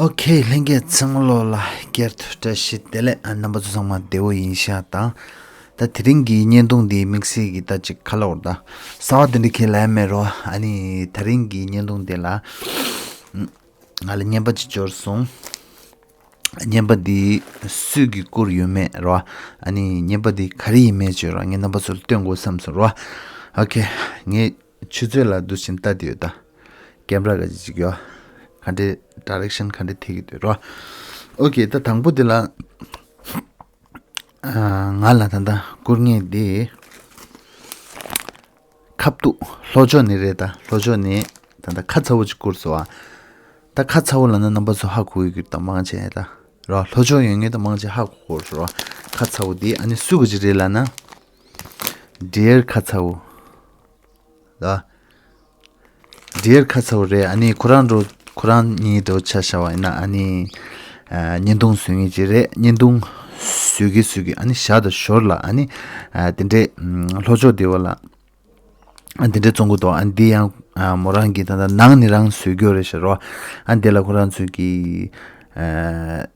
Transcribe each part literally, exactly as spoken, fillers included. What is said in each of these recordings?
ཨོ་ཁེ། ལྷན་རྒྱས་ཚང་མ་ལོ་ལ་བསྐྱར་དུ་བཀྲ་ཤིས་བདེ་ལེགས། ཨ། རྣམ་པ་ཚོ་ཚང་མ་བདེ་བོ་ཡིན་ཤག་དང་། ད་དེ་རིང་གི་བརྙན་ཐུང་འདི་དམིགས་བསལ་གྱི་ད་ཅིག་ཁ་ལོ་བར་ད་གསར་བ་དེ་འདྲ་ཁྱེད་ལ་ཡ་མེད་རོ། ཨ་ནི་དེ་རིང་གི་བརྙན་ཐུང་འདི་ལ་ང་ལ་རྔན་པ་ཅིག་འབྱོར་སོང་། རྔན་པ་འདི་སུས་ཀྱིས་བསྐུར་ཡོད་མེད་རོ། ཨ་ནི་རྔན་པ་འདི་ག་རེ་ཡིན་མེད་ཅིག་རོ། ངས་རྣམ་པ་ཚོ་ལ་སྟོན་དགོས་བསམ་སོང་རོ། ཨོ་ཁེ། ངས་ཆུ་ཚོད་ལ་འདུག་བཞིན་ལྟ་དེ་ཡོད་ད། ཀེམ་ར་ག་ཅིག་ཅིག་ཡོད། ག་འདྲའི་ཌི་རེག་ཤན་ག་འདྲ་ཐེག་གི་འདུག་རོ། ཨོ་ཁེ། ད་དང་པོ་འདི་ལ། ཨ། ང་ལ་ད་ལྟ་བསྐུར་མཁན་འདི་ཁ་ཐུག་ལྷོ་ཕྱོགས་ནས་རེད། ད་ལྷོ་ཕྱོགས་ནས་ད་ལྟ་ཁ་ཚ་བོ་ཅིག་བསྐུར་སོང་ཨ། ད་ཁ་ཚ་བོ་ལབ་ན་རྣམ་པ་ཚོ་ཧ་གོ་གི་ཡོད་ད། མང་ཆེ་ད་རོ། ལྷོ་ཕྱོགས་ཡོད་མཁན་ད་མང་ཆེ་ཧ་གོ་གོ་རོ། ཁ་ཚ་བོ་འདི་ཨ་ནི་སུ་གི་ཅིག་རེད་ལབ་ན། ཌི་ཡར་ཁ་ཚ་བོ། ད་ཌི་ཡར་ཁ་ཚ་བོ་རེད། ཨ་ནི་ཁོ་རང་འགྲོ། ཁོ་རང་གཉིས་འགྲོ་ཆ་བཞག་པ་ཡིན་ན། ཨ་ནི་ཨ། བརྙན་ཐུང་བཟོ་མཁན་ཅིག་རེད། བརྙན་ཐུང་བཟོ་གི་བཟོ་གི་ཨ་ནི་ཞག་དང་ཞོར་ལ་ཨ་ནི་ཨ། དེ་འདྲའི་ལྷོ་ཕྱོགས་དེ་བ་ལ་ཨ། དེ་འདྲའི་བཙོང་གི་འདུག་ཨ། འདི་ཡང་ཨ། མོ་རང་གི་ད་ལྟ་ནང་ནས་རང་བཟོས་རྒྱུ་རེད་ཤག་རོ། ཨ། འདི་ལ་ཁོ་རང་ཚོས་ཀྱི་ཨ།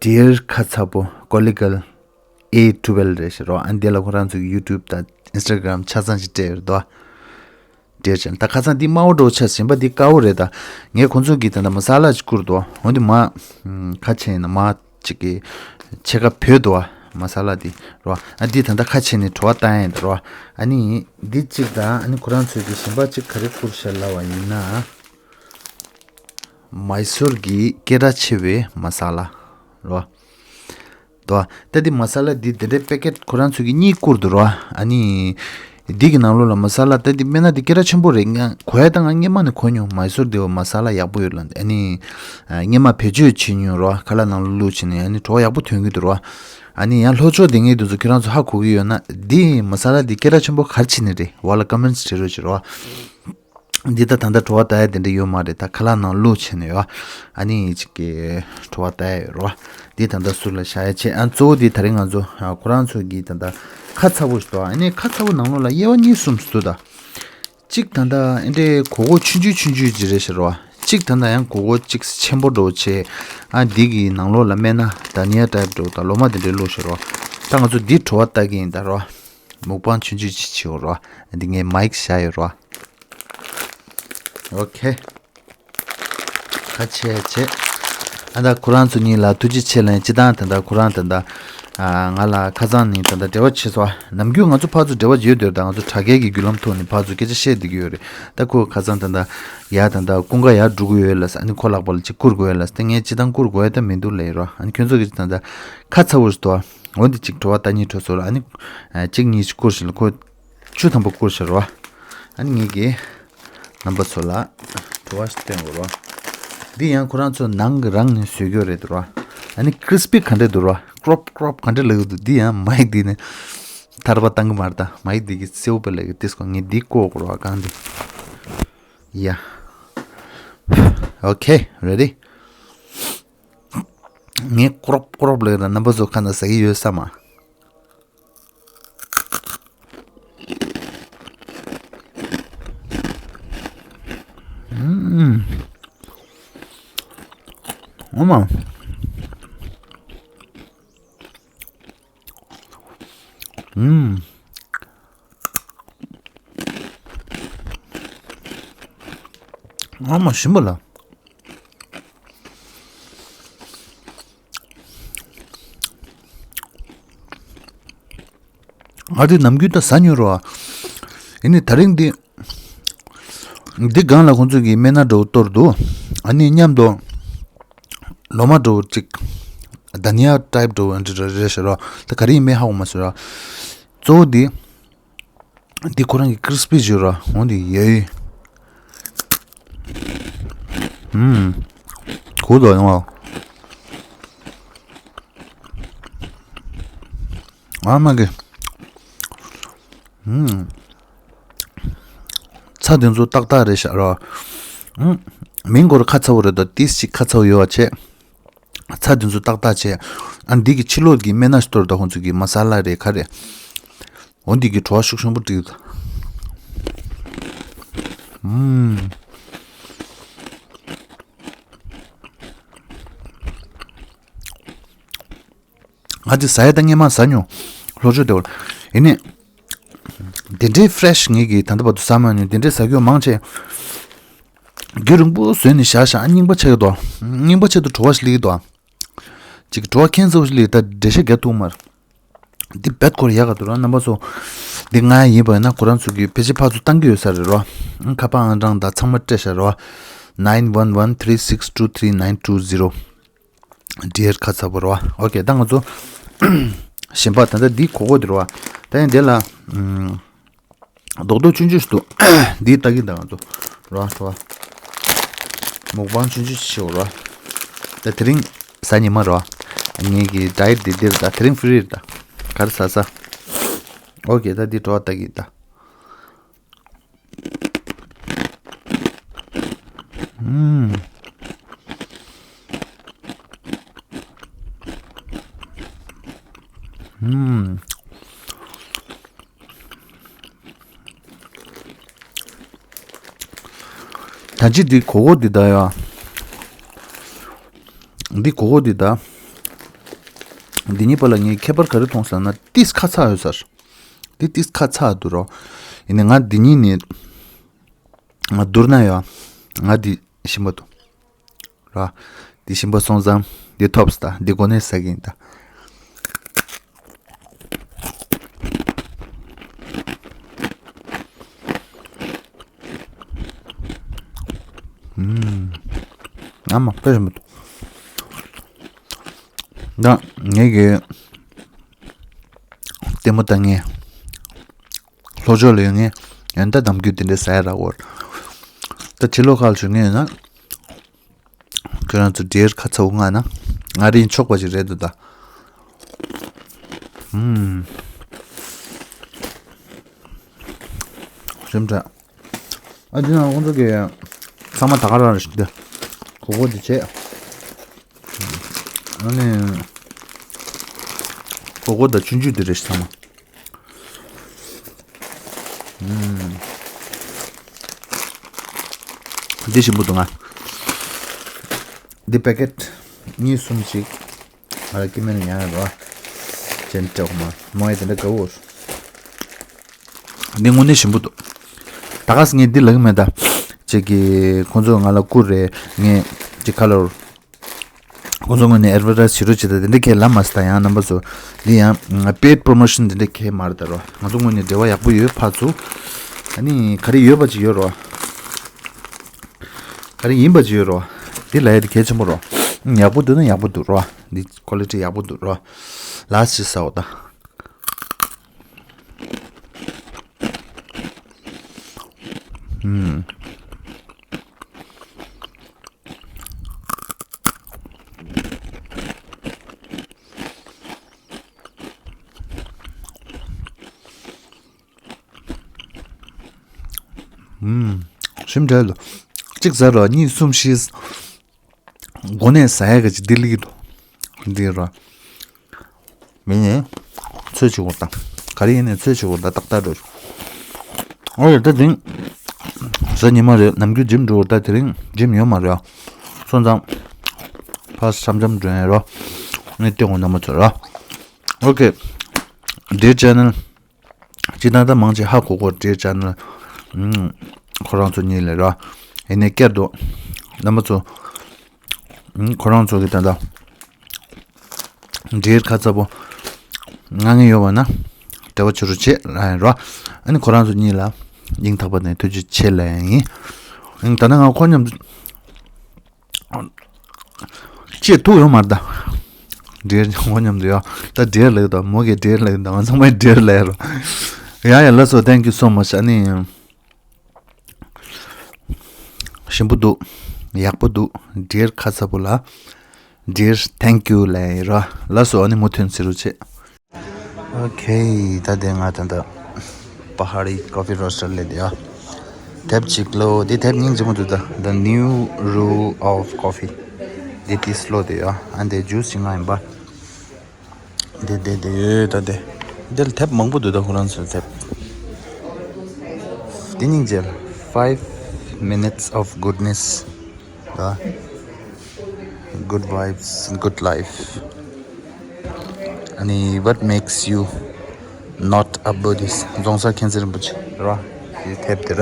ཌི་ཡར་ཁ་ཚ་བོ་ཀོ་ལི་གལ་ཨེ་ཊུ་ཝེལ་རེད་ཤག་རོ། ཨ། འདི་ལ་ཁོ་རང་ཚོས་ཀྱི་ཡུ་ཊུབ་དང་ཨིན་སི་ཊ་གྷ་རམ་ཆ་ཚང་ཞིག་སྤྲད་ཡོད་རེད་དོ། ཌི་ཡར་ཆེ་ནལ། ད་ཁ་སང་འདི་དམར་པོ་འདྲ་བོ་ཆགས། གཞན་པ་འདི་དཀར་པོ་རེད་ད། ངས་ཁོང་ཚོ་གི་ད་ལྟ་མ་ས་ལ་ཅིག་བསྐུར་འདུག་འོ་འདི་མ། ཁ་ཕྱེ་ན་མ་ཅིག་གི་ཕྱེད་ཀ་བུད་འདུག་བ། མ་ས་ལ་འདི་རོ། ཨ། འདི་ད་ལྟ་ཁ་ཕྱེ་ནས་བྲོ་བ་བཏང་ཡིན་ད་རོ། ཨ་ནི་འདི་གཅིག་དང་། ཨ་ནི་ཁོ་རང་ཚོས་ཀྱི་གཞན་པ་ཅིག་ག་རེ་བསྐུར་ཤག་ལབ་པ་ཡིན་ན། མའི་སོར་གྱི་སྐད་གྲགས་ཆེ་བའི་མ་ས་ལ་རོ། དོ། ད་འདི་མ་ས་ལ་འདི་དེ་འདྲའི་པེ་ཀེ་ཊི་ཁོ་རང་ཚོས་ཀྱི་གཉིས་བསྐུར་འདུག་རོ། ཨ་ནི་འདི་གི་ནང་ལོགས་ལ་མ་ས་ལ་ད་འདི་སྨན་སྣ་འདི་སྐད་གྲགས་ཆེན་པོ་རེད། ང་གོ་ཡ་ད་ང་སྔོན་མ་ནས་གོ་མྱོང་། མའི་སོར་འདི་བ་མ་ས་ལ་ཡག་པོ་ཡོད་ལ། ཨ་ནི་ཨ། སྔོན་མ་བེད་སྤྱོད་བྱེད་མྱོང་རོ། ཁ་ལག་ནང་ལ་བླུགས་བྱས་ནས་ཨ་ནི་བྲོ་བ་ཡག་པོ་ཐོན་གྱི་འདུག་རོ། ཨ་ནི་ཡང་ལྷོ་ཕྱོགས་དེ་ངས་འདི་ཚོ་ཁྱེད་རང་ཚོ་ཧ་གོ་གི་ཡོད་ན། འདི་མ་ས་ལ་འདི་སྐད་གྲགས་ཆེན་པོ་ག་རེ་བྱས་ནས་རེད། འོག་ལ་ཀོ་མེན་ཊི་བྲིས་རོགས་བྱེད་རོ། འདི་ད་ད་ལྟ་བྲོ་བ་ལྟ་ཡ་དེ་འདྲ་ཡོད་མ་རེད། ད་ཁ་ལག་ནང་བླུགས་བྱས་ནས་ཡོད། ཨ་ནི་ཅིག་གི་བྲོ་བ་ལྟ་ཡ་ཡོད་རོ། འདི་ད་ལྟ་ཟུར་ལ་བཞག་ཡ་བྱས། ཨ། གཙོ་བོ་འདི་ད་རིང་ང་ཚོ་ཨ། ཁོ་རང་ཚོ་གི་ད་ལྟ་ཁ་ཚ་བོ་ཞིག་འདུག་ཨ་ནི་ཁ་ཚ་བོ་ནང་ལོགས་ལ་དབྱེ་བ་གཉིས་གསུམ་ཞིག་འདུག་ད། གཅིག་ད་ལྟ་ཨེ་འདྲའི་གོ་གོ་ཆུང་ཆུང་ཆུང་ཆུང་ཅིག་རེད་ཤག་རོ། གཅིག་ད་ལྟ་ཡང་གོ་གོ་གཅིག་ཆེན་པོ་འདྲ་བོ་བྱས། ཨ། འདི་གི་ནང་ལོགས་ལ་སྨན་སྣ་དྷ་ནི་ཡ་ཊའིབ་འདྲ་བོ་དང་ལོ་མ་དེ་འདྲའི་བླུགས་ཤག་རོ། ད་ང་ཚོ་འདི་བྲོ་བ་ལྟ་གི་ཡིན་ད་རོ། མུག་པང་ཆུང་ཆུང་ཅིག་བྱེད་འོ་རོ། འདི་ངས་མའིག་བཞག་ཡོད་རོ། ཨོ་ཁེ། ཁ་ཕྱེ་བྱས། ཨ། ད་ཁོ་རང་ཚོ་གཉིས་ལ་ཐུགས་རྗེ་ཆེ་ལབ་ཡིན། སྤྱིར་བཏང་ད་ལྟ་ཁོ་རང་ད་ལྟ་ཨ། ང་ལ་ཁ་སང་ནས་ད་ལྟ་འབྲེལ་བ་བྱས་སོང་། ནམ་རྒྱུན་ང་ཚོ་ཕར་ཚུར་འབྲེལ་བ་ཡོད་དེ། ད་ང་ཚོ་དྲ་རྒྱའི་གི་བརྒྱུད་ལམ་ཐོག་ནས་ཕར་ཚུར་སྐད་ཆ་བཤད་བསྡད་ཀྱི་ཡོད་རེད། ད་ཁོ་ཁ་སང་ད་ལྟ་ཡར་ད་ལྟ་ཀུན་དགའ་ཡར་འགྲོ་གི་ཡོད་ལབ་ཟེར། ཨ་ནི་ཁོ་ལག་པ་ལ་ཅིག་བསྐུར་དགོས་ཡོད་ལབ་ཟེར། ད་ངས་སྤྱིར་བཏང་བསྐུར་དགོས་ཡ་ད་མི་འདུག་ལབ་ཡོད་རོ། ཨ་ནི་ཁྱོད་ཚོ་གི་ད་ལྟ་ཁ་ཚ་བོ་ཞིག་འདུག་འོ་འདི་ཅིག་བྲོ་བ་ལྟ་སྙིང་བྲོ་སོང་ལ། ཨ་ནི་ཨ། གཅིག་གཉིས་ཅིག་བསྐུར་ཞིག་ལ་ཁོ་བཅུ་ཐམ་པ་བསྐུར་ཤག་རོ། ཨ་ནི་ངེད་ཀྱིས་རྣམ་པ་ཚོ་ལ་བྲོ་བ་ཞིག་སྟོན་དགོས་རོ། འདི་ཡང་ཁོ་རང་ཚོ་ནང་གི་རང་ནས་བཟོས་རྒྱུ་རེད་འདུག་རོ། ཨ་ནི་ཀི་རི་སི་པི་ག་འདྲ་འདུག་རོ། ཀྲོབ་ཀྲོབ་ག་འདྲ་ལབ་ཀྱི་འདུག་འདི་ཡང་མའིག་འདི་ནས་ཐར་པ་བཏང་གི་མ་རེད། ད་མའིག་འདི་གི་སེའུ་པ་ལབ་ཀྱི་དེ་སྐོར་ངས་འདི་བཀོག་དགོས་རོ། གང་འདི། ཡ། ཨོ་ཁེ། རེ་ཌི། ངས་ཀྲོབ་ཀྲོབ་ལབ་ཀྱི་ན་རྣམ་པ་ཚོ་ཁ་ན་ཟ་གི་ཡོད་ས་མ། ཨུམ། ཨོ་མ། ཨུམ། ཨོ་མ། ཞིམ་པ་ལ། ང་དེ་ནམ་རྒྱུན་ད་ཟ་མྱོང་རོ། ཡིན་ནའི་དེ་རིང་འདི། འདི་སྒང་ལ་ཁོང་ཚོ་གིས་སྨན་སྣ་འདྲ་བོ་གཏོར་འདུག་ཨ་ནི་མཉམ་དུ་ལོ་མ་འདྲ་བོ་ཅིག་དྷ་ནི་ཡ་ཊའིབ་འདྲ་བོ་འདི་འདྲ་རེད་ཤག་རོ། ད་ག་རེ་ཡིན་མིན་ཧ་གོ་མ་སོང་རོ། གཙོ་བོ་འདི། འདི་ཁོ་རང་གི་ཀི་རི་སི་པི་ཅིག་རོ། འོ་འདི་ཡོད། ཨུམ། གོ་དོ་ཡོང་བ། ཨ་མ་གི། ཨུམ། ཚྭ་འདི་ཚོ་ཏག་ཏག་རེད་ཤག་རོ། ཨུམ། མིང་སྐོར་ཁ་ཚ་བོ་རེད་དོ། ཏིས་ཅིག་ཁ་ཚ་བོ་ཡོད་པ་བྱས། ཚྭ་འདི་ཚོ་ཏག་ཏག་བྱས། ཨ། འདི་གི་ཕྱི་ལོགས་ཀྱི་སྨན་སྣ་ཞིག་གཏོར་དང་། ཁོང་ཚོ་གི་མ་ས་ལ་རེད་ག་རེད། འོ་འདི་གི་བྲོ་བ་ཤུགས་ཆེན་པོ་སྤྲད་ཡོད། ཨུམ། ཨ་ཅེ་ཟ་ཡ་ད་སྔན་མ་ཟ་མྱོང་། ལྷོ་ཕྱོགས་དེ་བར། ཡིན་ནི། དེ་འདྲའི་ཕི་རེ་ཤི་ངེད་ཀྱིས་ད་ལྟ་བར་དུ་ཟ་མ་མྱོང་། དེ་འདྲའི་ཟ་རྒྱུ་མང་ཆེ། རྒྱུན་རིང་པོ་བཟོས་ནས་བཞག་བཞག་རྙིང་པ་ཆགས་ཀྱི་འདུག་རྙིང་པ་ཆེད་དུ་བྲོ་བ་ཞིག་སླེབས་ཀྱི་འདུག་ཅིག་བྲོ་བ་ཁྱད་མཚར་པོ་ཞིག་སླེབས། ད་འགྲེལ་བཤད་རྒྱག་ཐུབ་མ་རེད། འདི་རྦད་ཁོ་རང་ཡག་ག་འདུག་ར། རྣམ་པ་ཚོ། འདི་ང་ཡིན་པ་ཡིན་ན་ཁོ་རང་ཚོ་གི་ཕལ་ཆེར་ཕར་ཚུར་བཏང་གི་ཡོད་ས་རེད་རོ། ཁ་པར་ཨང་གྲངས་དང་ཚང་མ་སྤྲད་བཞག་རོ། nine one one three six two three nine two zero། ཌི་ཡར་ཁ་ཚ་པོ་རོ། ཨོ་ཁེ། ད་ང་ཚོ་གཞན་པ་ད་ལྟ་འདི་གོ་གོ་འདི་རོ། ད་ཡང་འདི་ལ་ཨམ། རྡོག་རྡོག་ཆུང་ཆུང་ཞིག་འདུག་འདི་ལྟ་གི་འདུག་ང་ཚོ་རོ་རོ། མུག་པང་ཆུང་ཆུང་ཞིག་ཤོར་རོ། ད་དེ་རིང་ཟ་ཉི་མ་རོ། ངེད་ཀྱི་ཌའེ་ཊི་འདི་འདིར་ད་དེ་རིང་ཕི་རི་རེད་ད། ག་རེ་ཟ་ཟ། ཨོ་ཁེ། ད་འདི་འགྲོ་བ་ལྟ་གི་ད། ཨུམ། ཨུམ། ད་ཅི་འདི་གོ་གོ་འདི་ད་ཡ། འདི་གོ་གོ་འདི་ད། འདི་གཉིས་བར་ལ་ངས་ཁྱད་པར་ག་རེ་མཐོང་ཟེར་ན་ཏིས་ཁ་ཚ་ཡོད་ས་རེད། འདི་ཏིས་ཁ་ཚ་འདུག་རོ། ཡིན་ནའི་ང་འདི་གཉིས་ནས་ང་བསྡུར་ན་ཡ། ང་འདི་ཞིམ་པོ་འདུག་ར། འདི་ཞིམ་པོ་སོང་ཙང་འདི་ཐོབ་སྟེ་འདི་གོ་ནས་ཟ་གི་ཡིན་ད། ཨུམ། ཨ་མ་དཔེ་ཞིམ་པོ་འདུག་ད་ངེད་ཀྱི་ལྟད་མོ་ལྟ་མཁན། ལྷོ་ཕྱོགས་ལ་ཡོད་མཁན་ཡོན་ཏན་གཏམ་རྒྱུད་དེ་འདྲའི་ཟ་ཡ་རག་གོ། ད་ཕྱི་ལོགས་ཁག་ལ་བྱོན་མཁན་ཡོད་ན། ཁྱོད་རང་ཚོ་ཌི་ཡར་ཁ་ཚ་པོ་མངགས་ན། ང་རིན་ཆོག་པ་ཞིག་རེད་འདུག་ད། ཨུམ། ཞིམ་དྲགས། ཨ་འདི་ནང་ཁོང་ཚོ་གི་ཚང་མ་ད་ག་རང་རེད་ཤག་འདི། གོ་གོ་འདི་བྱས། ཨ་ནི། གོ་གོ་དང་ཆུང་ཆུང་འདི་རེད་ཤག་ཚང་མ། ཨུམ། འདི་ཞིམ་པོ་འདུག་ང་། འདི་པེ་ཀེཊ་གཉིས་གསུམ་ཞིག་ང་ལ་སྐྱེ་དམན་ལ་ཉར་ཡོད་རོ། ཅན་ཏེ་ཧོ་མ་མོ་ཡ་དེ་འདྲ་དགའ་བོ། འདི་དངོས་གནས་ཞིམ་པོ་འདུག་ད་ག་སེ་ངས་འདི་ལབ་ཀྱི་མེད་ད། ཅིག་གི་ཁོང་ཚོས་ང་ལ་བསྐུར་རེད། ངས་ཅིག་ཁ་ལོར། ཁོང་ཚོ་ངོས་ནས་ཨེཌ་ཝར་ཊའིཛ་བྱེད་རོགས་བྱེད་ད་དེ་འདྲ་གས་ལབ་མ་སོང་ད། ཡང་རྣམ་པ་ཚོ། འདི་ཡང་པེ་ཌི་པོ་རོ་མོ་ཤན་དེ་འདྲ་གས་མ་རེད་ད་རོ། ང་ཚོ་ངོས་ནས་འབྲེལ་བ་ཡག་པོ་ཡོད་ཕར་ཚུར། ཨ་ནི་ག་རེ་ཡོད་པ་ཅིག་ཡོད་རོ། ག་རེ་ཡིན་པ་ཅིག་ཡོད་རོ། འདི་ལབ་ཡ་དེ་གལ་ཆེན་པོ་རོ། ཡག་པོ་འདུག་ན་ཡག་པོ་འདུག་རོ། འདི་ཀོ་ལི་ཊི་ཡག་པོ་འདུག་རོ། ལ་སི་ཅི་ཟ་འོ་ད། ཨུམ། ཨུམ། ཞིམ་དྲགས་ལོ། གཅིག་ཟ་རོ། གཉིས་གསུམ་བཞི། འགོ་ནས་ཟ་ཡ་ག་ཅིག་འདི་ལིག་འདུག་འདི་རོ། མིན་ནས་ཚོད་ཆེ་བོ་དང་། ག་རེ་ཡིན་ནས་ཚོད་ཆེ་བོ་དང་ཏག་ཏག་འགྲོ། ཨོ་ཡ་ད་དེང་། གཟའ་ཉི་མ་རེད། ནམ་རྒྱུན་ཇིམ་འགྲོ་བར་ད་དེ་རིང་ཇིམ་ཡོད་མ་རེད། སོང་ཙང་། ཕར་འཆམ་འཆམ་འགྲོ་ཡ་རོ། ངས་སྟོན་གོ་རྣམ་པ་ཚོ་རོ། ཨོ་ཁེ། འདིའི་ཆེ་ནལ། སྤྱིར་བཏང་ད་མང་ཆེ་ཧ་གོ་གོ་འདྲེ་ཅན་ལ། ཁོ་རང་ཚོ་གཉིས་ལས་ར། ཡིན་ནའི་བསྐྱར་དུ། རྣམ་པ་ཚོ། ཁོ་རང་ཚོ་གི་ད་ལྟ། འདྲེ་ཁ་ཚ་པོ། ང་ངེ་ཡོད་པ་ན། དེ་བ་ཆུ་རུ་ཆེ་ལ་ཡིན་ར། ཨ་ནི་ཁོ་རང་ཚོ་གཉིས་ལ། སྙིང་ཐག་པ་ནས་ཐུགས་རྗེ་ཆེ་ལ་ཡིན། ད་ནི་ང་ཁོ་མཉམ་དུ། ཅེས་ཐུག་ཡོང་མ་རེད་ད། འདྲེར་ངོ་མཉམ་དུ་ཡོད། ད་འདྲེར་ལེགས་དང་མོ་གི་འདྲེར་ལེགས་དང་ང་ཚང་མའི་འདྲེར་ལེགས་རོ། ཡ་ཡ་ལགས་སོ། Thank you so much། ཨ་ནི། ཞིམ་པོ་འདུག་ཡག་པོ་འདུག་འདྲེར་ཁ་ཚ་པོ་ལ། འདྲེར་thank you་ལབ་ཡིན་རོ། ལགས་སོ། ཨ་ནི་མུ་མཐུད་ཟེར་རོ་ཆེ། ཨོ་ཁེ། ད་དེ་ང་ད་ལྟ་པ་ཧ་རི་ཀོ་ཕི་རོ་སི་ཊར་ལ་དེ་ཡ། དེབ་ཅིག་ལོ། དེ་དེབ་སྙིང་རྗེ་མོ་འདུག་ད། The New Rule of Coffee། དེ་དེ་སློ་དེ་ཡ། ཨ་འདི་ཇུས་ཅིག་ང་ཡིན་པ། དེ་དེ་དེ་ཡོད་ད་དེ། དེ་ལ་དེབ་མང་པོ་འདུག་ད་ཁོ་རང་ཚོའི་དེབ། དེ་སྙིང་རྗེ། Five minutes of goodness། ད། Good vibes, good life། ཨ་ནི། What makes you not a Buddhist? རྫོང་སར་མཁྱེན་བརྩེ་རིན་པོ་ཆེ་ར། དེ་དེབ་དེ་ར།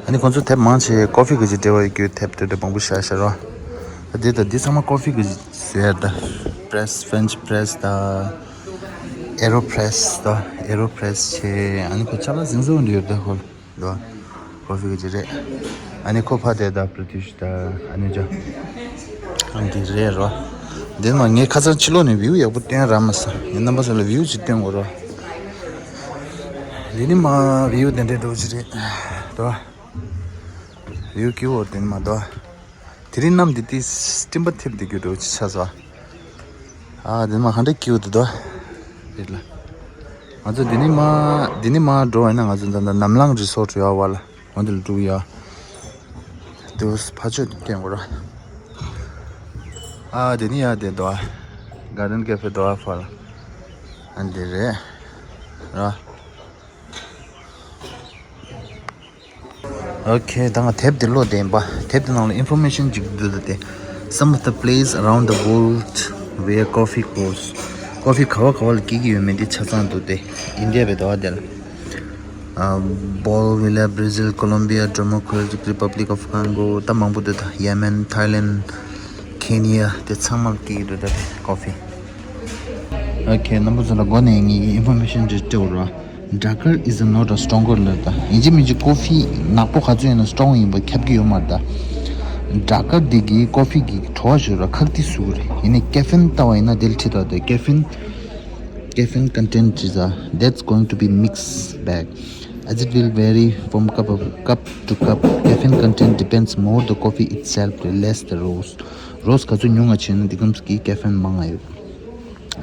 ཨ་ནི་ཁོང་ཚོ་དེབ་མང་ཆེ་ཀོ་ཕི་གི་ཅིག་འབྲེལ་བ་ཡོད་རྒྱུ་དེབ་དེ་འདྲ་མང་པོ་བཞག་བཞག་ར། ད་དེ་ད་འདི་ཚང་མ་ཀོ་ཕི་གི་ཟེར་ད། Press, French press ད། Aeropress ད། Aeropress ཆེ། ཨ་ནི་ཁོ་ཅ་ལག་ཟིང་ཟིང་འདྲ་ཡོད་ད་ཁོ། ལོ། ཀོ་ཕི་གི་ཅི་རེད། ཨ་ནི་ཁོ་ཕ་དེ་ད་པྲི་ཏིཤ་ད་ཨ་ནི་ཇ། ཨ་འདི་རེད་རོ། འདི་མ་ངས་ཁ་སང་ཕྱི་ལོགས་ནས་བིའུ་ཡག་པོ་སྟོན་ར་མ་ས། ངས་རྣམ་པ་ཚོ་ལ་བིའུ་ཅིག་སྟོན་དགོས་རོ། འདི་ནི་མ་བིའུ་དེ་འདྲའི་འགྲོ་ཅི་རེད། དོ། བིའུ་ཀི་འོ་དེ་ནི་མ་དོ། དེ་རིང་གནམ་འདི་ཏི་སྤྲིན་པ་ཐེབས་བསྡད་རྒྱུ་འགྲོ་ཅི་ཆ་ས། ཨ་དེ་ནི་མ་ཧ་འདྲ་ཀི་འོ་དེ་དོ། རེད་ལ། ང་ཚོ་འདི་ནི་མ། འདི་ནི་མ་འགྲོ་བ་ཡིན་ན་ང་ཚོ་ད་ལྟ་ནམ་ལངས་རི་སོར་ཊི་ཡོད་བ་ལ། འོན་ཏེ་ལ་འགྲོ་གི་ཡ། དེ་ཕ་ཆོས་དེ་སྟོན་དགོས་ར། ཨ་དེ་ནི་ཡ་དེ་དོ། Garden Cafe དོ་ཨ་ཕ་ལ། ཨ་འདི་རེད། ར། ཨོ་ཁེ། ད་ང་དེབ་དེ་ཀློག་བསྡད་ཡིན་པ། དེབ་དེ་ནང་ལ་ཨིན་ཕོར་མེ་ཤན་ཅིག་འདུག་ད་དེ། Some of the place around the world where coffee grows. ཀོ་ཕི་ག་བ་ག་བ་ལ་སྐྱེ་གི་ཡོད་མེད་དེ་ཆ་ཚང་འདུག་སྟེ། ཨིན་ཌི་ཡ་བའི་དོ་བ་དེ་ལ། Bolivia, Brazil, Colombia, Democratic Republic of Congo ད་མང་པོ་འདུག་ད། Yemen, Thailand, Kenya དེ་ཚང་མ་ལ་སྐྱེ་གི་འདུག་ད་དེ་ཀོ་ཕི། ཨོ་ཁེ། རྣམ་པ་ཚོ་ལ་འགོ་ནས་ངེད་ཀྱི་ཨིན་ཕོར་མེ་ཤན་ཅིག་སྤྲད་དགོས་ར། Darker is not a stronger ལབ་ད། ཡིན་གཅིག་མིན་གཅིག་ཀོ་ཕི་ནག་པོ་ག་ཚོད་ཡིན་ན་སི་ཊོང་ཡིན་པ་ཁྱབ་ཀྱི་ཡོད་མ་རེད་ད། ཌར་ཀར་འདི་གིས་ཀོ་ཕི་གི་བྲོ་བ་ཞུ་ར་ཁག་ཏི་བཟོ་གི་རེད། ཡིན་ནའི་ཀེ་ཕིན་ལྟ་བ་ཡིན་ན་དེ་ལ་ཁྲིད་ད་དེ་ཀེ་ཕིན། Caffeine content is a, that's going to be mixed bag, as it will vary from cup of, cup to cup. Caffeine content depends more the coffee itself, less the roast. Roast ག་ཚོད་ཉུང་ང་བྱས་ན་འདི་གམ་གི་ཀེ་ཕིན་མང་ང་ཡོད།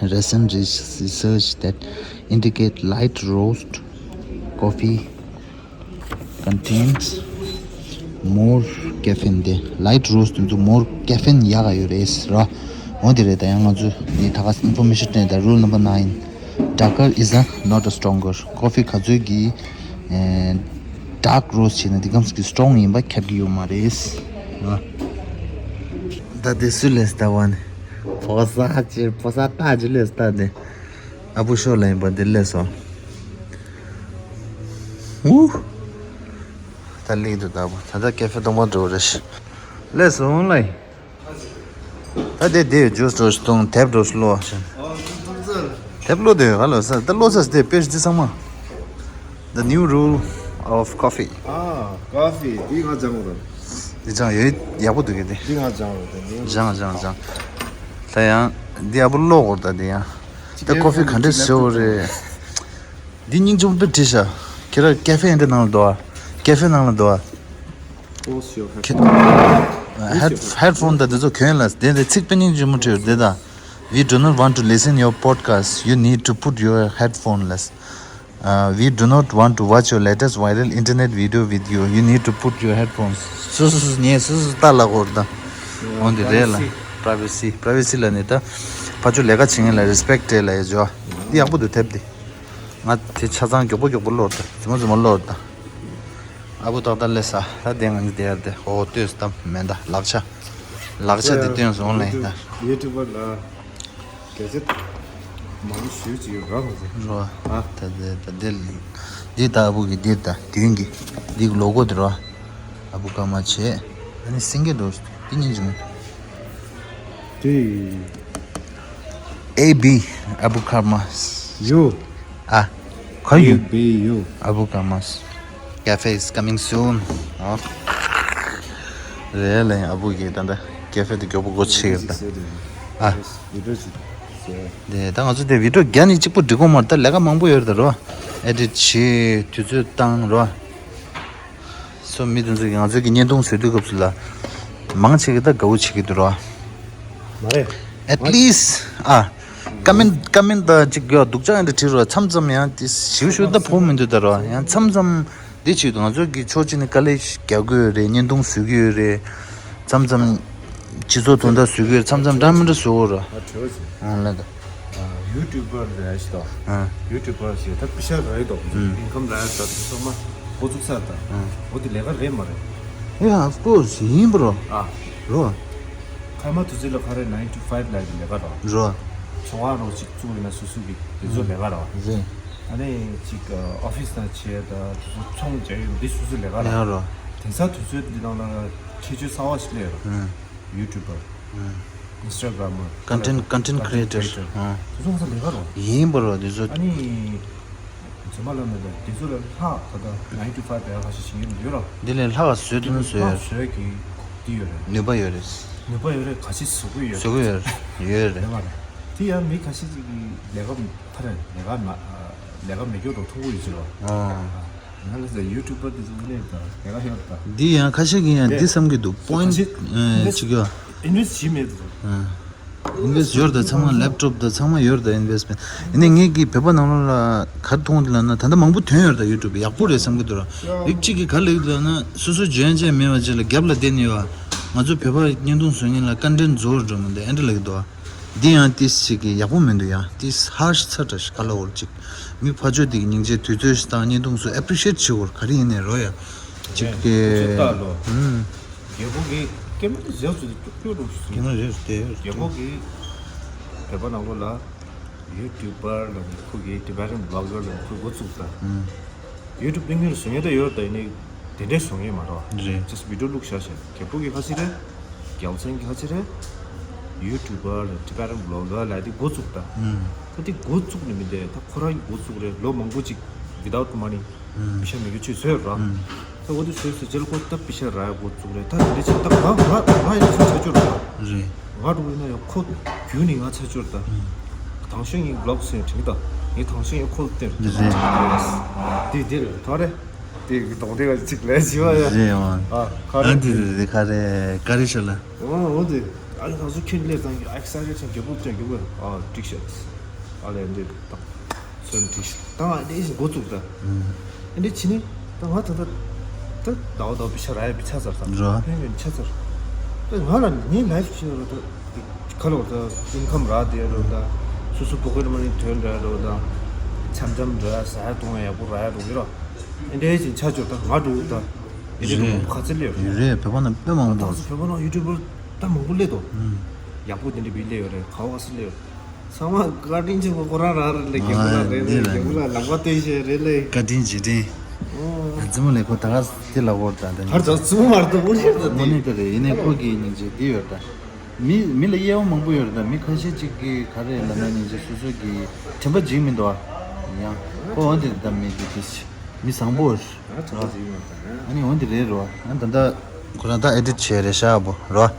Recent research that indicate light roast coffee contains more caffeine དེ། Light roast དེ་ཚོ་more caffeine ཡག་ག་ཡོད་རེད་ར། འོ་དེ་རེད། ད་ཡང་ང་ཚོ་འདི་ད་ག་ཨིན་ཕོར་མེ་ཤན་སྤྲད་ད། Rule number nine, darker is a not a stronger. ཀོ་ཕི་ག་ཚོད་ཀྱི་ཨེ་dark roast བྱས་ན་འདི་གམ་གི་སི་ཊོང་ཡིན་པ་ཁྱབ་ཀྱི་ཡོད་མ་རེད་ར། ད་དེ་སུ་ལས་ལྟ་བ་ནི། ཕོ་གསར་ཅིག་ཕོ་གསར་རྟགས་ཅིག་ལས་ལྟ་དེ། ཨ་བུ་ཤོ་ལ་ཡིན་པ་འདི་ལས་སོ། ཝུ། ད་ལིག་འདུག་ད་བུ། ད་ལྟ་ཀེ་ཕེ་སྟོང་པ་འགྲོ་རེད། ལས་སོང་ལ། ད་དེ་དེ་ཇུས་འགྲོ་སྟོང་དེབ་འགྲོ་སློ། དེབ་ཀློག་དེ་ག་ལོ་ས་ད་ཀློག་ས་དེ་དཔེ་འདི་ཚང་མ། The new rule of coffee. ཨ་ཀོ་ཕི་འདི་ང་སྦྱང་དགོས་རེད། འདི་སྦྱང་ཡོད་ཡག་པོ་འདུག་གི་དེ། འདི་ང་སྦྱང་དགོས་རེད་དེ། སྦྱང་སྦྱང་སྦྱང་། ད་ཡང་འདི་ཡག་པོ་ཀློག་དགོས་རེད་ད་དེ་ཡང་། ད་ཀོ་ཕི་ག་འདྲས་བཟོ་རེད། འདི་སྙིང་རྗེ་མོ་དཔེ་བྲིས་ཤག་ཁྱེད་རང་ཀེ་ཕེ་འདི་ནང་ལ་འདུག་ཨ། ཀེ་ཕེ་ནང་ལ་འདུག་ཨ། Close your head. Head headphone ད་འདི་ཚོ་གྱོན་ལ་དེ་འདི་ཚིག་དཔེ་སྙིང་རྗེ་མོ་བྲིས་འདི་ད། We do not want to listen your podcast. You need to put your headphone ལ། Uh, we do not want to watch your latest viral internet video with you. You need to put your headphones. སུ་སུ་སུ་ངས་སུ་སུ་ལྟ་ལ་གོ་ར་ད། འོན་ཏེ་རེད་ལ། Privacy. Privacy. Privacy ལ་ནི་ད། ཕ་ཆོ་ལས་ཀ་བྱེད་མཁན་ལ་རེ་སི་པེག་སྤྲད་ལ་ཡ་ཇོ། འདི་ཡག་པོ་འདུག་དེབ་འདི། ང་དེ་ཆ་ཚང་མགྱོགས་པོ་མགྱོགས་པོ་ཀློག་ད། རྫུན་མ་རྫུན་མ་ཀློག་ད། ཨ་བུ་ཏག་ཏག་སླེབས་ས། ད་དེ་ང་ཚོ་དེ་ཡར་དེ་ཧོ་ལྟོས་སྟབས་མེད་ད་ལག་ཆ། ལག་ཆ་དེ་སྟོན་སོང་ལ་ཡིན་ད། ཡུ་ཊུབ་པར་ལ་སྐད་ཆ་མང་པོ་ཞུ་ཅིག་ཡོད་ར་མ་ཟེར། རོ། ཨ། ད་དེ་ད་དེ་འདི་ད་ཨ་བུ་གི་འདི་ད་མདུན་གི་འདི་གི་ལོ་གོ་དེ་རོ། ཨ་བུ་ཀརྨ་བྱས། ཨ་ནི་སེང་གེ་འགྲོ་འདི་སྙིང་རྗེ་མོ། དེ། A B Abu Karma's. U. ཨ། ཁ་ཡུ། A B U. Abu Karma's cafe is coming soon. ཨ། རེད་ལ་ཡིན། ཨ་བུ་གིས་ད་ལྟ་ཀེ་ཕེ་དེ་མགྱོགས་པོ་སྒོ་ཕྱེ་ཡོད་ད། ཨ། བི་ཌི་ཡོ་ཅིག་བཟོས། དེ་ད་ང་ཚོ་དེ་བི་ཌི་ཡོ་རྒྱ་ནི་གཅིག་པོ་འགྲིག་གོ་མ་རེད་ད། ལས་ཀ་མང་པོ་ཡོད་རེད་ད་རོ། ཨེ་ཌིཊ་བྱེད། དུས་ཚོད་བཏང་རོ། སོ་མི་དེ་ཚོ་གིས་ང་ཚོའི་གི་བརྙན་ཐུང་བཟོ་དུས་སྐབས་སུ་ལ། མང་ཆེ་གི་ད་དགའ་བོ་བྱེད་ཀྱི་འདུག་ར། མ་རེད། At least ཨ། ཀ་མེན་ཀ་མེན་ད་ཅིག་གི་སྡུག་ཅག་ཡང་འདྲ་བྲིས་རོགས། མཚམས་མཚམས་ཡང་དེ་ཞིབ་ཞིབ་ད་ཕོག་མི་འདུག་ད་རོགས། ཡང་མཚམས་མཚམས་འདི་བྱེད་དུས་ང་ཚོ་གི་ཕྱོགས་གཅིག་ནས་དཀའ་ལས་རྒྱག་གི་ཡོད་རེད། བརྙན་ཐུང་བཟོ་གི་ཡོད་རེད། མཚམས་མཚམས་སྤྱི་ཚོགས་དོན་དག་བཟོ་གི་ཡོད་རེད། མཚམས་མཚམས་འདྲ་མི་འདྲ་བཟོ་གི་རོགས། ཨ་བྲོས་ཟིན། ཨང་ལ་ད། ཡུ་ཊུབ་པར་རེད་ཞིག་དང་། ཨ། ཡུ་ཊུབ་པར་ཞིག་ད་པི་ཤ་རེད་དོ། ཨིན་ཁམ་རེད་ད་ཚང་མ་འགོ་ཚུགས་ས་ད། ཨ། འོ་དེ་ལས་ཀ་རེད་མ་རེད། Yeah, of course. ཡིན་པ་རོ། ཨ། རོ། ཁ་མ་དུ་ཚི་ལ་ཁ་རེ་nine to five ལ་ཡི་ལས་ཀ་རོ། རོ། ཚོང་ཁང་རོགས་ཅིག་བཙུགས་ཡོད་ན་སོ་སོ་གི་དེ་ཚོ་ལས་ཀ་རོ། རེད། ཨ་ནི་ཅིག་ཨོ་ཕི་སི་ནང་བྱས་ད་དེ་ཚོ་ཚོང་བྱས་ཡོད་འདི་སོ་སོ་ལས་ཀ་རོ། ལས་ཀ་རོ། དེང་སང་དུས་ཚོད་འདི་ནང་ལ་ཁྱད་ཆོས་གསར་བ་ཞིག་སླེབས་ཡོད་རོ། ཡུ་ཊུབ་པར། ཨིན་སི་ཊ་གྷ་རམ་མར། ཀོན་ཊེན་ཊི་ཀོན་ཊེན་ཊི་ཁི་རི་ཨེ་ཊར། དེ་ཚོ་ང་ཚོ་ལས་ཀ་རོ། ཡིན་པ་རོ་དེ་ཚོ། ཨ་ནི། རྫུན་མ་ལབ་མེད་པ་དེ་ཚོ་ལས་ལྷག་ད་ལྟ་nine to five ལས་ཀ་ཁ་ཤས་བྱེད་ཀྱི་ཡོད་ར། འདི་ལས་ལྷག་བཟོས་ཐུབ་ན་བཟོས་ལྷག་ཡོད། བཟོས་ཀྱི་འདི་ཡོད་རེད། ནུས་པ་ཡོད་རེད། ནུས་པ་ཡོད་རེད། ག་ཅི་བཟོ་གི་ཡོད་བཟོ་གི་ཡོད་ཡོད་རེད། ལས་ཀ་རེད། དེ་ཡང་མི་ཁ་ཤས་ཅིག་གིས་ལས་ཀ་ཐ་རེ་ལས་ཀ་མ་ལས་ཀ་མེད་རྒྱུ་རོ་མཐོང་གི་ཡོད་ཅིག་རོ། ཨ། ང་ལ་ཟེར་ཡུ་ཊུབ་པར་དེ་ཚོ་ནས་ད་ལས་ཀ་ཡོད་ད། འདི་ཡང་ཁ་ཤས་ཀྱིས་ཡང་འདི་བསམ་གྱི་འདུག་པོ་ཡིན་ཁ་ཤས་ཅིག་ཡོད། ཨིན་ཝེ་སི་ཊི་བྱེད་མེད་དུ། ཨིན་ཝེ་སི་ཊི་ཡོད་རེད་ད། ཚང་མ་ལེབ་ཊོབ་ད་ཚང་མ་ཡོད་རེད་ད། ཨིན་ཝེ་སི་ཊི་མེན་ཊི། ཡིན་ནའི་ངེད་ཀྱིས་བོད་པ་ནང་ལོགས་ལ་ག་རེ་མཐོང་འདི་ལབ་ན་ད་ལྟ་མང་པོ་ཐོན་ཡོད་རེད་ད། ཡུ་ཊུབ་ཡག་པོ་རེད་བསམ་གྱི་འདུག་ར། རིགས་གཅིག་གིས་ག་རེ་ལབ་ཀྱི་འདུག་ལབ་ན་སོ་སོ་འཇོན་ཆ་མེད་པ་ཅིག་ལ་རྒྱབ་ལ་བསྡད་ནས་ཡོད། ང་ཚོ་བོད་པ་བརྙན་ཐུང་བཟོ་མཁན་ལ་བཀའ་དྲིན་རྫོགས་འགྲོ་མི་འདུག་ཨེ་འདྲ་ལབ་ཀྱི་འདུག་འདི་ཡང་ཏིས་ཞིག་གི་ཡག་པོ་མི་འདུག་ཡང་ཏིས་ཧར་ཤི་ཚ་དྲགས་ཤིག་ག་ལ་འོར་ཅིག་མི་ཕར་ཕྱོགས་དེ་གི་སྙིང་རྗེ་དུས་ཚོད་ཞིག་བཏང་བརྙན་ཐུང་བཟོ་ཨེ་པི་རི་ཤི་ཨེ་ཊི་བྱེད་འོར་ག་རེ་ཡིན་ནའི་རོ་ཡ། ཅིག་གི་ཨུམ། རྒྱལ་པོ་གི་ཀེམ་ར་རེ་ཟུང་དེ་ཀྱོག་ཀྱོག་རུ་སོང་། ཀེམ་ར་རེ་ཟུང་དེ་རྒྱལ་པོ་གི་བོད་པ་ནང་ལོགས་ལ་ཡུ་ཊུབ་པར་ལ་ནི་ཁོ་གི་ཊི་བེ་ཊན་བི་ལོག་གར་ལ་ནི་ཁོ་འགོ་བཙུགས་ད། ཨུམ། ཡུ་ཊུབ་སྟེང་ནས་བཟོ་མཁན་ད་ཡོད་ད། ཡིན་ནའི་དེ་འདྲའི་བཟོ་མཁན་མ་རེད་བ། རེད། ཇས་བི་ཌི་ཡོ་བླུགས་བཞག་བཞག་རྒྱལ་པོ་གི་ཁ་ཤས་རེད། རྒྱལ་མཚན་གི་ཁ་ཤས་རེད། ཡུ་ཊུབ་པར་ལ་ཊི་བེ་ཊན་བི་ལོག་གར་ལ་དེ་འགོ་བཙུགས་ད། ཨུམ། ད་དེ་འགོ་བཙུགས་ནི་མིན་ཏེ་ད་ཁོ་རང་གི་འགོ་བཙུགས་རེད། ལོ་མང་པོ་ཅིག་ཝི་དའུཊ་མ་ནི། ཨུམ། པེ་ཤ་མེད་རྒྱུ་ཆོས་བཟོས་ར། ཨུམ། ད་འོ་དེ་བཟོས་བཟོས་རྗེས་ལ་ཁོ་ད་པེ་ཤ་རག་ཡ་འགོ་བཙུགས་རེད། ད་དེ་འདྲ་ཆེ་ད་ང་ང་ང་ཡང་ཆ་ཆ་ཆོད་ར། རེད། ང་འགྲོ་ཡིན་ན་ཡང་ཁོ་རྒྱུན་ནས་ང་ཆ་ཆོད་ད། ཨུམ། དང་ཤོས་ངའི་བི་ལོག་ཟེར་དྲན་གི་ད། ངས་དང་ཤོས་ངས་ཁོ་ལ་སྟེར། རེད། དེ་དེ་རེད་ད་རེད། དེ་གི་གདོང་དེ་ག་ཅིག་ལས་བྱི་བ་ཡ། རེད་ཨང་། ཨ་ཁ་ཨ་རེད་དེ་དེ། རེད་རེད་ཁ་རེད་ཀ་རེད་ཤ་ལ། ཨོ་འོ་དེ། ཨ་ནི་ང་ཚོ་ཁྱོད་སླེབས་དང་ཨེག་སའི་ཊེཌ་ཅན་རྒྱལ་པོ་སྟོན་རྒྱུ་བས་ཨ་འགྲིག་ཤག་ཨ་ལས་འདི་དང་། སོན་འགྲིག་ཤག་ད་ང་འདི་བཞིན་འགོ་བཙུགས་ད། ཨ་འདི་ཕྱི་ནི་ད་ང་ད་ད་ད་ཟླ་བ་ཟླ་བ་པེ་ཤ་རག་ཡ་པེ་ཆ་ཚར་ད། ར། ཕན་ཡོན་ཆ་ཚར། ད་ང་ལ་ངའི་ལའིཕ་ཕྱི་ནང་ལ་ད་ཁ་ལོ་ད་ཨིན་ཁམ་རག་དེ་རོ་ད། སོ་སོ་པོ་ཀེཊ་མ་ནི་ཐོན་ར་རོ་ད། འཆམ་འཆམ་ར་ཟ་ཡ་བཏུང་ཡ་ཡག་པོ་རག་ཡ་རོ་ཡོད་ར། ཨ་འདི་བཞིན་ཆ་ཆོད་ད་ང་འགྲོ་ད། ཨ་འདི་རེད། ག་ཚོད་སླེབས་ཡོད་རེད། རེད་བོད་པ་ནང་དཔེ་མང་པོ། ད་ཚོ་བོད་པ་ནང་ཡུ་ཊུབ་པར་ད་མང་པོ་སླེབས་དོ། ཨུམ། ཡག་པོ་དེ་འདྲ་བི་སླེབས་ཡོད་རེད། ག་བ་ག་ས་སླེབས་ཡོད། ཚང་མ་བཀའ་དྲིན་ཆེན་པོ་ཁོ་རང་རང་རེད་ལེ། རྒྱལ་པོ་ལ་རེད་ལེ། རྒྱལ་པོ་ལ་ལག་པ་སྟོན་བྱས་རེད་ལེ། བཀའ་དྲིན་རྗེས་དྲན། ཨོ། རྫུན་མ་ལས་ཁོ་ད་ག་དེ་ལ་བོར་ད་ད་གར་ཚ་རྫུན་མ་མ་རེད་ད། དངོས་གནས་ད་དེ། དངོས་གནས་ད་རེད། ཡིན་ནའི་ཁོ་གི་སྙིང་རྗེ་འདི་ཡོད་ད། མི་མི་ལ་དབྱེ་བ་མང་པོ་ཡོད་རེད་ད། མི་ཁ་ཤས་ཅིག་གིས་ག་རེ་ལབ་ན་སྙིང་རྗེ་སོ་སོ་གི་དྲན་པ་འཇིག་མི་འདུག་ཨ། ཡང་ཁོ་འོ་དེ་ད་མི་དེ་དེ་མི་བཟང་པོ་རེད། ཨ་ནི་འོ་འདི་རེད་རོ། ཨ་ད་ལྟ་ཁོ་རང་ད་ཨེ་ཌིཊ་བྱས་རེད་ཤག་པོ་རོ།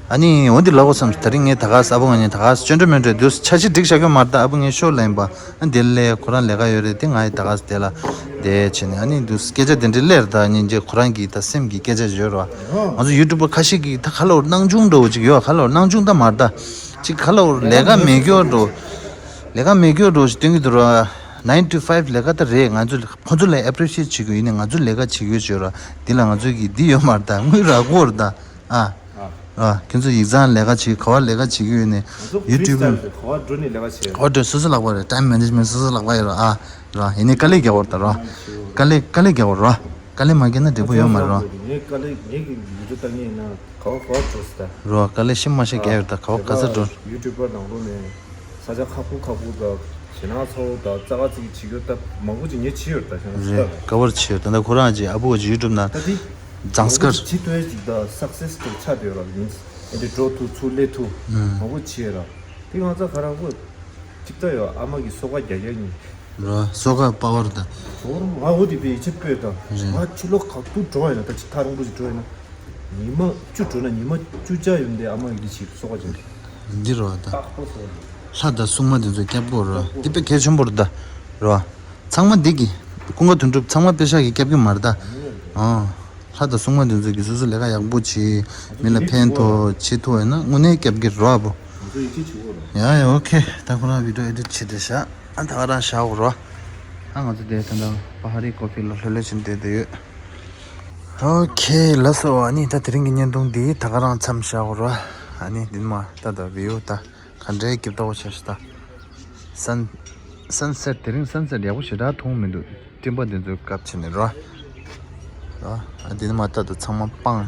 ཨ་ནི་འོ་འདི་ལབ་དགོས་བསམ། ད་རིང་ངས་ད་ག་ས་ཨ་བོ་ང་ནི་ད་ག་ས་ཅོན་ཏྲ་མོན་ཏྲ་དུས་འཆར་གཞི་སྒྲིག་བཞག་གི་མ་རེད་ད། ཨ་བོ་ངས་ཤོག་ལབ་ཡིན་པ། ཨ་འདི་ལས་ཁོ་རང་ལས་ཀ་ཡོད་རེད་དེ། ང་ཡི་ད་ག་ས་དེ་ལ་དེ་བྱས་ནས་ཨ་ནི་དུས་སྐད་ཆ་དེ་འདྲ་སླེབས་རེད་ད། སྙིང་རྗེ་ཁོ་རང་གི་ད་སེམས་ཀྱི་སྐད་ཆ་ཡོད་རོ། ང་ཚོ་ཡུ་ཊུབ་པ་ཁ་ཤས་ཀྱིས་ད་ག་ལ་བོར་སྣང་ཆུང་འདྲ་བོ་ཅིག་ཡོད། ག་ལ་བོར་སྣང་ཆུང་ད་མ་རེད་ད། ཅིག་ག་ལ་བོར་ལས་ཀ་མེད་སྐྱོ་འདྲ་བོ། ལས་ཀ་མེད་སྐྱོ་འདྲ་བོ་ཞིག་སྟོན་གྱི་འདུག་རོ། nine to five ལས་ཀ་ད་རེད། ང་ཚོ་ཁོ་ཚོ་ལ་ཨེ་པི་རི་ཤི་ཨེཊ་བྱེད་དགོས། ཡིན་ནའི་ང་ཚོ་ལས་ཀ་བྱེད་དགོས་བྱོས་ར། འདི་ལ་ང་ཚོ་གི་འདི་ཡོད་མ་རེད་ད། དངུལ་རག་གི་རེད་ད། ཨ། ཨ། ཨ། ཁྱོད་ཚོ་ཡིག་ཚང་ལས་ཀ་བྱེད། ག་བ་ལས་ཀ་བྱེད་ཀྱི་ཡོད་ནའི་ང་ཚོ་ཡུ་ཊུབ་ཕི་རི་སི་ཊའིལ་རེད། ག་བ་འགྲོ་ནའི་ལས་ཀ་བྱེད། ག་བ་འགྲོ་སོ་སོ་ལག་པ་རེད། ཊའིམ་མེ་ནེཇ་མེན་ཊི་སོ་སོ་ལག་པ་ཡོད་ར། ཨ། ར། ཡིན་ནའི་དཀའ་ལས་རྒྱག་དགོས་རེད་ད་ར། དཀའ་ལས་དཀའ་ལས་རྒྱག་དགོས་ར། དཀའ་ལས་མ་རྒྱག་ན་འགྲིག་པོ་ཡོད་མ་རེད་ར། ངས་དཀའ་ལས་ངས་ཀྱི་ཡུ་ཊུབ་ལྟ་མཁན་ཡིན་ན་ག་བ་ག་བ་འགྲོ་སྲིད་ད། ར། དཀའ་ལས་ཤི་མ་ཤི་རྒྱག་ཡོད་ད། ག་བ་ག་ས་འགྲོ། ཡུ་ཊུབ་པར་ནང་ལོགས་ནས། ས་ཆ་ཁག་པོ་ཁག་པོ་དང་ཞེད་སྣང་ཚ་བོ་དང་རྩ་ཁ་ཚིག་གི་བྱེད་རྒྱུ་ད་མང་པོ་ཅིག་ངས་བྱས་ཡོད་ད། ཞེད་སྣང་ཚ་རེད། བོ་ད་ག་བར་བྱས་ཡོད། ད་ལྟ་ཁོ་རང་ཅིག་ཨ་བུ་ཅིག་ཡུ་ཊུབ་ན་ད་དེ་མཛངས་དཀར་བྱེད་ཐུབ་ཡས་ཅིག་ད་སག་སེ་སི་ཅིག་ཆགས་བསྡད་ཡོད་ར། མིན་ཨེ་འདྲ་འགྲོ་ཐུབ་ཚུར་སླེབས་ཐུབ་ཨུམ། མང་པོ་བྱས་ཡོད་ར། དེ་ང་ཚ་ག་རང་ཁོ་ཅིག་ད་ཡོད། ཨ་མ་གི་སོ་ཁ་རྒྱག་རྒྱག་ཡིན། ར། སོ་ཁ་པ་ཝར་ད། ཟོར་ང་འོ་དེ་པའི་ཡིད་ཆེས་སྤོས་དང་། རེད། ང་ཕྱི་ལོགས་ག་དུས་འགྲོ་བ་ཡིན་ན། ད་ཅིག་ཐག་རིང་པོ་ཅིག་འགྲོ་ཡིན་ན། ཉི་མ་བཅུ་འགྲོ་ན་ཉི་མ་བཅུ་ཆ་ཡོད་འདི་ཨ་མ་གི་འདི་ཞིག་སོ་ཁ་ཅན། འདི་རོ་ད། ལྷ་དང་སྲུང་མ་འདི་ཚོ་སྐྱབས་པོ་རོ། འདི་དཔེ་གལ་ཆེན་པོ་རེད་ད། རོ། ཚང་མ་འདི་གི་ཀུན་དགའ་དོན་གྲུབ་ཚང་མ་པེ་ཤ་གི་སྐྱབས་ཀྱི་མ་རེད་ད། ཨ། ལྷ་དང་སྲུང་མ་འདི་ཚོ་གི་སོ་སོ་ལས་ཀ་ཡག་པོ་བྱེད། མི་ལ་ཕན་ཐོགས་བྱེད་ཐུབ་ཡོད་ན་དངོས་གནས་སྐྱབས་ཀྱི་རོ་ཨ་བོ། ཡ་ཡ་ཨོ་ཁེ། ད་ཁོ་རང་བི་ཌི་ཡོ་ཨེ་ཌིཊ་བྱེད་དེ་བཞག་ཨ་ད་ག་རང་བཞག་རོ། ཨ་ང་ཚོ་དེ་ད་ད་པ་ཧ་རི་ཀོ་ཕི་ལ་ལྷོད་ལྷོད་བྱེད་བསྡད་དེ་ཡོད། ཨོ་ཁེ་ལགས་སོ། ཨ་ནི་ད་དེ་རིང་གི་བརྙན་ཐུང་འདི་ད་ག་རང་མཚམས་བཞག་རོ། ཨ་ནི་འདི་མ་ད་ད་བི་ཡོ་ད་ག་འདྲའི་སྐྱིད་པོ་ཆགས་ཤག་ད། སན་སན་སེཊ་དེ་རིང་སན་སེཊ་ཡག་པོ་ཞེ་དྲག་མཐོང་མི་འདུག་སྤྲིན་པ་འདི་ཚོའི་སྐབས་ཕྱིན་ནས་རོ། རོ། ཨ་འདི་མ་ད་ད་ཚང་མ་སྤང་།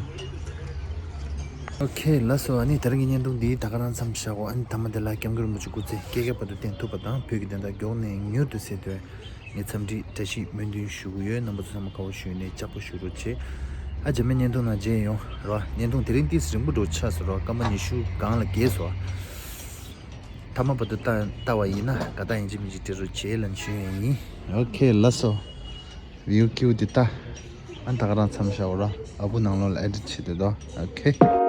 ཨོ་ཁེ་ལགས་སོ། ཨ་ནི་དེ་རིང་གི་བརྙན་ཐུང་འདི་ད་ག་རང་མཚམས་བཞག་གོ། ཨ་ནི་མཐའ་མ་དེ་ལ་སྐྱབས་མགོན་རིན་པོ་ཆེ་སྐུ་ཚེ་བསྐལ་བརྒྱ་བར་དུ་བརྟན་ཐུབ་པ་དང་བོད་ཀྱི་བདེན་མཐའ་མགྱོགས་ནས་མྱུར་དུ་གསལ་ཐུབ་པའི་ངས་འཚམས་འདྲི་བཀྲ་ཤིས་སྨོན་འདུན་ཞུ་གི་ཡོད། རྣམ་པ་ཚོ་ཚང་མ་དགའ་བོ་ཞུས་ནས་ལྕགས་པོ་ཞུ་རོགས་བྱེད། ཨ་རྗེས་མའི་བརྙན་ཐུང་ནང་མཇལ་ཡོང་རོགས། བརྙན་ཐུང་དེ་རིང་ཏིས་རིང་པོ་འགྲོ་ཆགས་སོང་རོགས། སྐར་མ་ཉི་ཤུ་སྒང་ལ་བརྒལ་སོང་། མཐའ་མ་བར་དུ་ལྟ་ལྟ་བ་ཡིན་ན་དགའ་རྟགས་ཡིན་གཅིག་མིན་གཅིག་སྤྲད་རོགས་བྱེད་ལབ་ཞུ་ཡ་ཡིན། ཨོ་ཁེ་ལགས་སོ། བིའུ་ཁྱིའུ་འདི་ལྟ། ཨ་ད་ག་རང་མཚམས་བཞག་གོ་རོགས། ཨ་བུ་ནང་ལོགས་ལ་ཨེ་ཌིཊ་བྱེད་དེ་དོ། ཨོ་ཁེ།